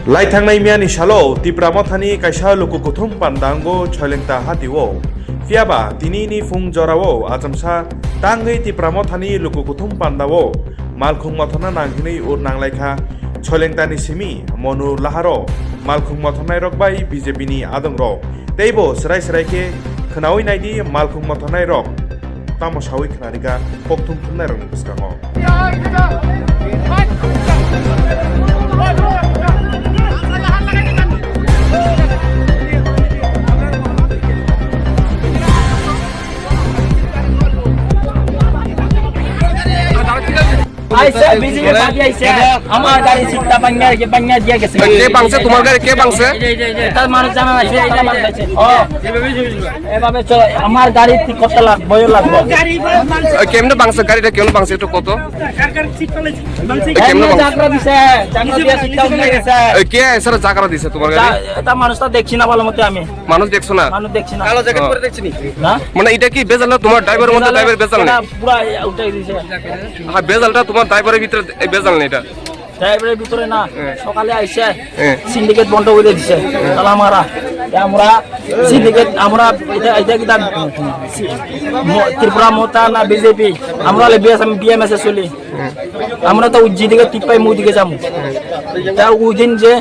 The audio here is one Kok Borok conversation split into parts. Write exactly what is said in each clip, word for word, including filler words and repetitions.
Laithangnai miyani salo Tipra Mothani kaisa luku kuthum pandango Choilengta hatio. Phiyaba tinini phung jorao achomsa tangwi Tipra Mothani luku kuthum pandao malkhung mothorna nang hinwi ur nanglaikha Choilengtani simi Monu Laharo malkhung mothornairok bai B J P ni adongrok. Teibo srai srai khe khwnawi naidi malkhung mothornairok tamo sawi khwnarikha kokthum thumnairokni bwskango. আইছে, BJP party আইছে। আমার গাড়ি সিটটা ভাঙিয়া, ভাঙিয়া দিয়া গেছে। কে ভাঙছে? তোমার গাড়ি কে ভাঙছে? এটা মানুষ জানা নাই, এটা মানুষ আছে। ও, এভাবে চলে। আমার গাড়ি ঠিক করতে লাগবো, লাগবো। এ, কেমনে ভাঙছে গাড়িটা? কেমনে ভাঙছে একটু কত? এমনি জাগরা দিছে, জাগরা দিয়া সিটটা উঠে গেছে। এ, কে এছাড়া জাগরা দিছে তোমার গাড়ি? এটা মানুষটা দেখছি না ভালো মতো আমি। মানুষ দেখছো না? মানুষ দেখছি না। কালো জ্যাকেট পরে দেখছি নি? না। মানে এটা কি ভেজাল না? তোমার ড্রাইভার মধ্যে ড্রাইভার ভেজাল নেই? এটা পুরা উল্টাই দিছে। হ্যাঁ, ভেজালটা তোমার ড্রাইভারের ভিতরে, এই ভেজাল নেই এটা। ড্রাইভারের ভিতরে না, হ্যাঁ। সকালে আইসে হ্যাঁ। সিন্ডিকেট বন্ধ করে দিছে, তালা মারা। এ আমরা সিন্ডিকেট, আমরা এটা, এটা কি তার ম-, ত্রিপুরা মথা না বিজেপি? আমরা হলে বিএস, আমি বিএমএস এ চলি। আমরা তো উজ্জি দিকে টিপ্পাই মুই দিকে যাবো। তা ওই দিন যে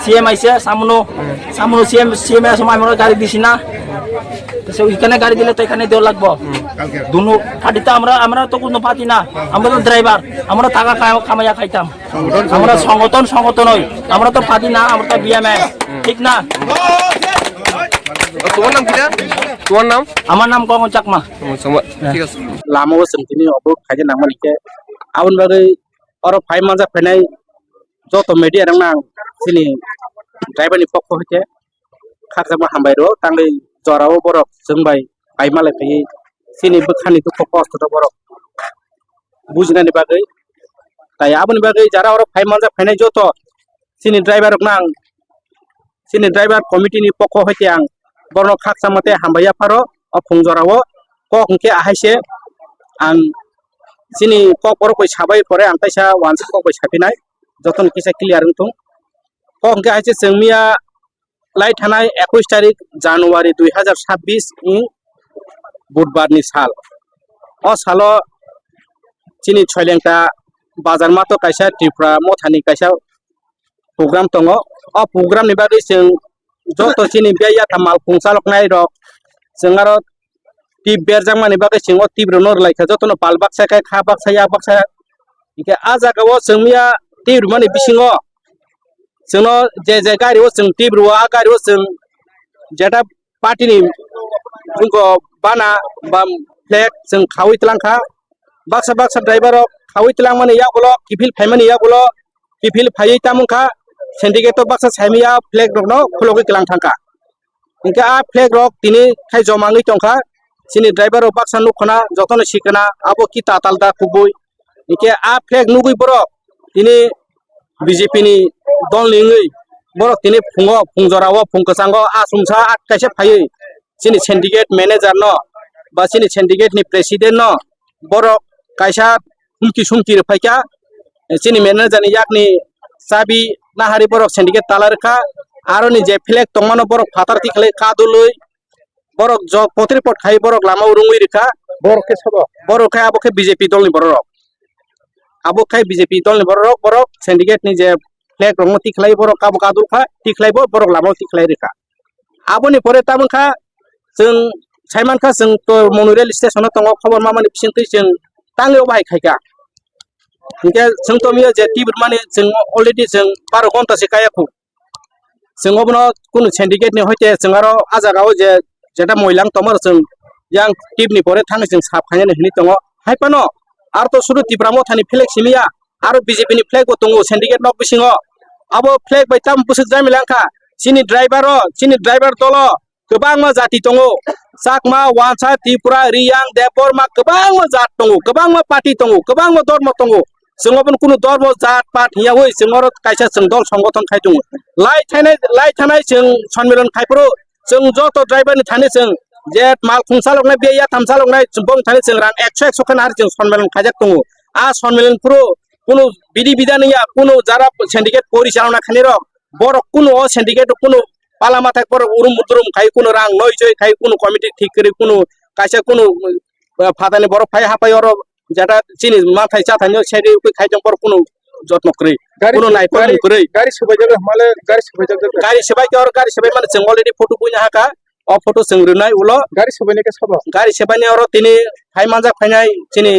সিএম আইসে, সামনো, সামনো সিএম, সিএম এর সময় আমরা গাড়ি দিছি না। তো সে ওইখানে গাড়ি দিলে তো এখানে দেওয়া লাগবো। দুনো পার্টি তো আমরা, আমরা তো কোনো পার্টি না, আমরা তো ড্রাইভার, আমরা টাকা খাওয়া-, কামাইয়া খাইতাম। আমরা সংগঠন, সংগঠন হই, আমরা তো পার্টি না, আমরা তো বিএমএস, ঠিক না? তোমার নাম কিটা? তোমার নাম? আমার নাম গগন চাকমা। হুম, সময়, ঠিক আছে। Lama o chwng tini obo khaina nangmani khe aboni bagwi oro phai manja phainai joto media rokno ang chini driver ni pokho hwnkhe khakchangma hambai rwo, tangwi jorao borok chwng bai pai malai phaiwi chini bwkhani dukho kosto rok borok bujinani bagwi. Tai aboni bagwi jara oro phai manja phainai joto chini driver rokno ang chini driver committee ni pokho hwnkhe ang borokno khakchangma tei hambai yapharo o phung jorao kok hwnkhe ahai se ang chini kok borok bai sabai pore ang kaisa uansa kok bai saphinai jotono kisa clear wngthung. Kok hwnkhe ahai se chwng miya lai thanai ekush tarik January dui hazar sabbish ni Budbar ni sal. O salo chini Choilengta bazar mato kaisa Tripura mothani kaisa program tongo. O program ni bagwi chwng joto chini biyai yatham malkhung chaloknai rok, chwng aro tip berjakmani bagwi chwng o tip rwno rwlaikha, jotono pal baksa khe kha baksa yak baksa. Hinkhe a jagao chwng miya tip rwmani bisingo chwngno je je gari o chwng tip rwo, a gari o chwng jeta party ni chwngno bana ba flag chwng khaui twlang kha. Baksa baksa driver rok khaui twlangmani yagulo kiphil phaimani yagulo kiphil phaiwi tamung kha, syndicate o baksa saimaya flag rokno khulogwi twlang thang kha. Hinkhe a flag rok tini khai joma wngwi tongkha, chini driver rok baksa nukhuna jotono sikana abo ki tatal da kubui. Hinkhe a flag nugwi borok tini B J P ni dol ni wngwi borok tini phungo, phung jorao, phung kwchango achomsa at kaisa phaiwi chini syndicate manager no ba chini syndicate ni president no borok kaisa humki sumki rwphaikha. Chini manager ni yakni chabi nahari borok syndicate tala rwkha. Aroni je flag tongmano borok phatar tikhlai kadulwi borok jok potri pot khai borok lama o rwngwi rwkha. Borok khe sobo? Borok khe abo khe B J P dol ni borok rok. Abo khe B J P dol ni borok rok, borok syndicate ni je flag rok no tikhlai borok kabo kadul kha, tikhlai bo borok lama o tikhlai rwkha. Aboni pore tabuk kha chwng saiman kha chwng to Monu rail station o tongo, khobor mamani bisingtwi chwng tangwi o bahai khaikha. Hinkhe chwng to miya je tibur mani chwng already chwng baro gonta se kaya khu. Chwng obono kunu syndicate ni hoite chwng aro a jaga o je jeta moilang tongma rok chwng yang tip ni pore thangwi chwng sap khainani hinwi tongo. Hai phano aro to sudu Tipra Motha ni flag simi ya, aro B J P ni flag bo tongo syndicate nok bisingo. Abo flag bai tam bwswk jamila wngkha. Chini driver o, chini driver dolo kwbangma jati tongo. Chakma, Wansa, Tripura, Riyang, Debbarma kwbangma jat tongo, kwbangma party tongo, kwbangma dormo tongo. Chwng obono kunu dormo jat pat hiyawi chwng oro kaisa chwng dol songothon khai tongo. Lai thanai, lai thanai chwng sonmilan khai phuru chwng joto driver ni thani chwng je mal khung chaloknai, biya yatham chaloknai, bong thani chwng rang ekso ekso khe nahar chwng sonmilan khaijak tongo. A sonmilan phuru kunu bidi bida niya, kunu jara syndicate pori chalokna khainai rok Borok kunu o syndicate kunu pala mathai borok urum durum khai, kunu rang noi joi khai, kunu committee thik kwrwi, kunu kaisa kunu, uh, phatani borok phai hapai oro jeta chini mathai chathani o seri khai tong borok kunu jotno kwrwi, gari kunu su-, naikol gari, kwrwi. Gari subai jaga hwnmale gari subai jaga. Gari subai khe oro gari subai mani chwng already photo buina haka. O photo chwng rwnai ulo. Gari subaini khe sabo? Gari subaini oro tini phai manjak phainai chini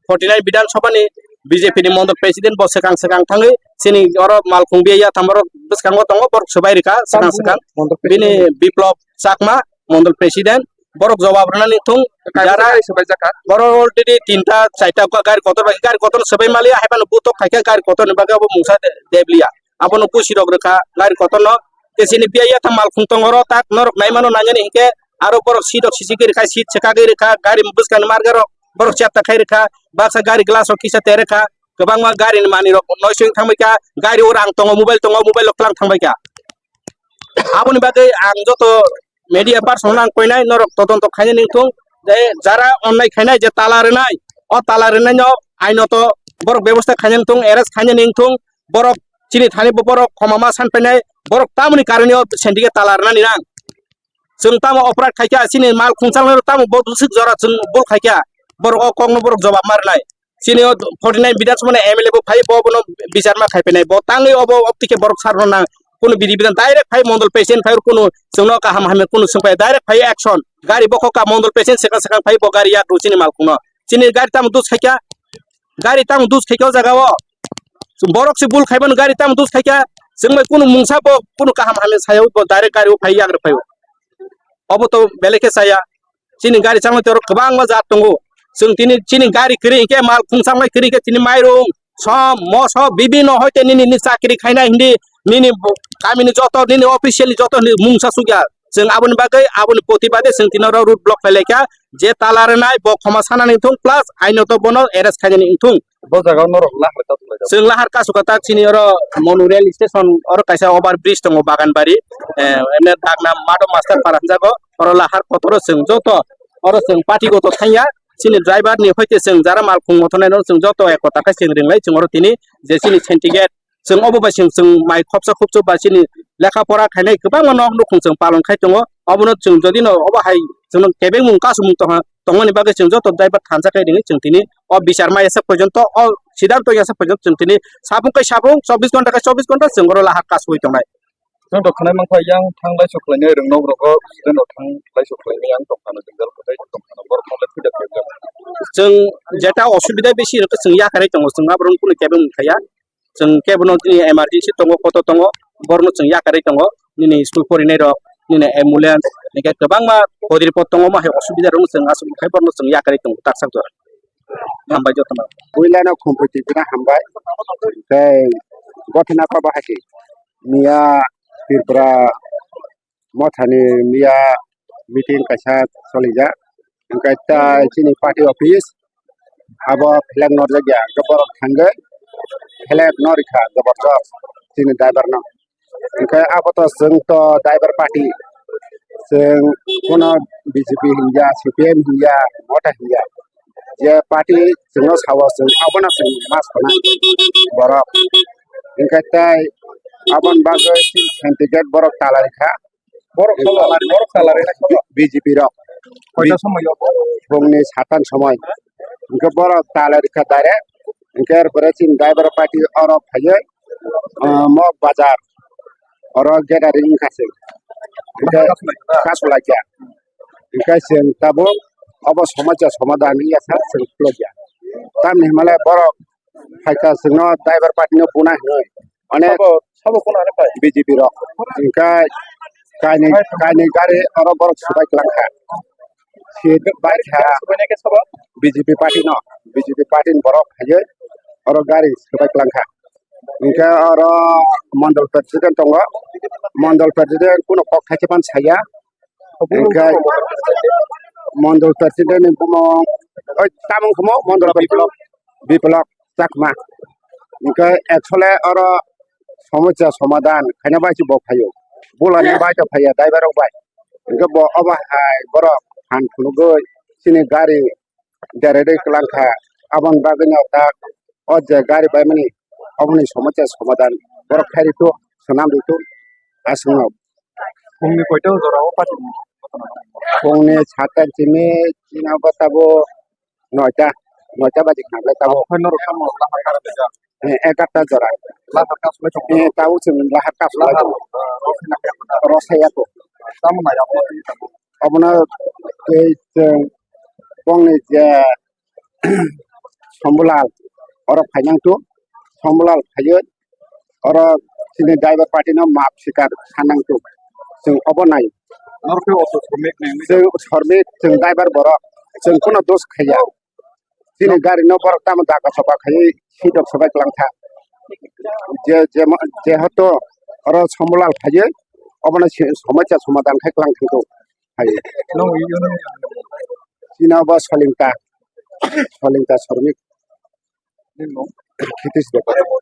forty nine Bidhan Sabha ni B J P ni mondol president bo swkang swkang thangwi chini oro malkhung biya yatham borok bwskango tongo, borok subai rwkha swkang swkang. Mondol president. Bini Biplab Chakma, mondol president, borok jawab rwnani thung. Kaisa jara gari subai jakha? Borok already tinta chaita gari kotor bai, gari kotor subai maliya, haibano butok khaikha gari kotor ni bagwi abo mungsa de-, debliya. Abono pusi rok rwkha gari kotorno. Kesini biya yatham malkhung tongo oro tak norok naimano nangani hinkhe aro borok seat rok sisi gwi rwkha, seat swkagwi rwkha, gari bwskangni marga rok borok chepta khai rwkha, baksa gari glass rok kisa te rwkha, kwbangma gari ni manwi rok noising thangbai kha, gari o rang tongo, mobile tongo, mobile rok tlang thangbai kha. Aboni bagwi ang joto media person ang koinai norok todonto khainani wngthung, je jara onnai khainai je tala rwnai, o tala rwnai no ainoto borok bebosta khainani wngthung, arrest khainani wngthung, borok chini thani bo borok khoma ma san painai, borok tamoni karoni o syndicate tala rwnani nang. Chwng tamo oporad khaikha, chini mal khungchangno tamo bo dusik jora chwng bul khaikha, borok o kokno borok jobab ma rwnai. Chini o forty nine Bidhan Sabha ni M L A bo phai bo bono bichar ma khai painai, bo tangwi obo opti khe borok sarno nang, kunu bidi bidan direct phai mondol president phai kunu chwngno kaham hamya kunu swngpai direct phai action, gari bokhok ka mondol president swkang swkang phai bo gari yak rw chini mal khungno, chini gari tamo dus khaikha. Gari tamo dus khaikhe o jaga o. Borok se bul khaimano gari tamo dus khaikhe. Chwng bai kunu mungsa bo kunu kaham hamya sayo bo direct gari o phai yagra phaio. Obo to belai khe chaya. Chini gari changma toro kwbangma jat tongo. Chwng tini chini gari kwrwi hinkhe mal khungsa wngnai kwrwi hinkhe chini mairung, som, moso, bibino hoite nini ni chakri khainai hindi nini bo-, kamini joto nini official ni joto hindi mungsa sukya. Chwng aboni bagwi, aboni protibade chwng tini oro road block khlai laikha, je tala rwnai bo khoma sanani thung, plus aino to bono arrest khainani wngthung. Bo jaga o norok lahar kasu laijak. Chwng lahar kasu kwtak chini oro Monu rail station oro kaisa over bridge tongo Baganbari, eh, ene Dagna Madho Master Para hwnjago, oro lahar kotoro chwng joto oro chwng party goto thangya, chini driver ni hoite chwng jara mal khung mothonai no chwng joto ekota khe chwng ringlai chwng oro tini je chini syndicate Chwng obo bai chwng, chwng mai khopsa khopsa ba chini lekha pora khainai kwbangma nok nukhung chwng palon khai tongo. Obono chwng jodi no obo hai chwngno kebengmung kasumung tongha, tongmani bagwi chwng joto driver thansa khe ringwi chwng tini o bichar ma yasa porjonto, o sidanto yasa porjonto chwng tini sapung kai sapung, chobbish ghonta kai chobbish ghonta chwng oro lahar kasugwi tongnai. Chwng rok khwnai mankha yang thanglai sokhlainai rwng nok rogo student rok thanglai sokhlainai yang tongphano jwngjal kwtai tongphano borok nokle thwidak khaijak. Chwng jeta osubida bisi rwkhe chwng yakarwi tongo, chwng aborok kunu kebengmung khaiya. Chwng kebono tini emergency tongo, koto tongo, borokno chwng yakarwi tongo, nini school porinai rok, nini ambulance, hinkhe kwbangma kodirpo tongo, omo hai osubida rokno chwng aswk khai borokno chwng yakarwi tongo, taksa jora. Hambai jotono. Puilano Khumpui Tripura hambai, tei gothinakha bahai se miya Tripura mothani miya meeting kaisa solijak, hwnkhe ta chini party office abo flag norjakya, hwnkhe borok thangwi flag norikha joborjos chini driver no. Hwnkhe abo to chwng to driver party, chwng bono B J P hinya, C P M hinya, motha hinya, je party chwngno sao chwng abono chwng ma sona borok. Hwnkhe tei aboni bagwi syndicate borok talarikha. Borok salari, borok salari na kabo? B J P rok. Koita somoi o? Phungni satan somoi. Hwnkhe borok talarikha direct. Hwnkhe er pore chini driver party oro phaiwi, ah, Mok Bazar. Oro gathering wngkha se. Hwnkhe kasu laikha. Hwnkhe chwng tabuk obo somosa somadhan wngya sa chwng khulokya. Tamni hwnmale borok phaikha chwngno driver party no buna hinwi. Onek sabo, sabo kono ani pai? B J P rok. Hwnkhe kainwi, kainwi gari oro borok subai kwlangkha. Seat bai kha. Subai nai khe sabo? B J P party no. B J P party ni borok phaiwi oro gari subai kwlangkha. Hwnkhe oro mondol president tongo. Mondol president kuno kok thaisa phano saya. Hwnkhe mondol president ni bumung, oi, tamung khumo mondol president Biplab Chakma. Hwnkhe actually oro somosa somadhan khaina bai se bo phaio. Bulani bai to phaiya, driver rok bai. Hwnkhe bo obo hai borok phan phunugwi chini gari dere dei kwlangkha. Aboni bagwino tak o je gari baimani oboni somosa somadhan borok khairito. swnam rwkhu aswkno. Phungni koita jora o party? Phungni sata simi chini bo tabo noita, noita baji khnam le tabo. Okhai norok tamo lahar kara beja? Eh, egarta jora. Lahar kas le chong. Eh, tabo chwng lahar kas le chong. Rosai ya ko. Tamo na ya ko. Obono tei chwng bongni je Sombulal, oro phainang tu, Sombulal phaiyo, oro chini driver party no maaf sikar sanang tu, chwng obo nai. Norok khe auto sormik nai wngwi chwng sormik, chwng driver borok, chwng kuno dos khaiya. Chini gari no borok tamo jaga soka khaiwi sidok sobai kwlang kha. Je, je, jehetu oro Sombulal phaiyo, obono si-, somosa somadhan khai kwlang thangkhu. Hai. Nung ui, ui, nung. Chini bo Solingta. Solingta Sormik. Nung. Khitish Debbarma.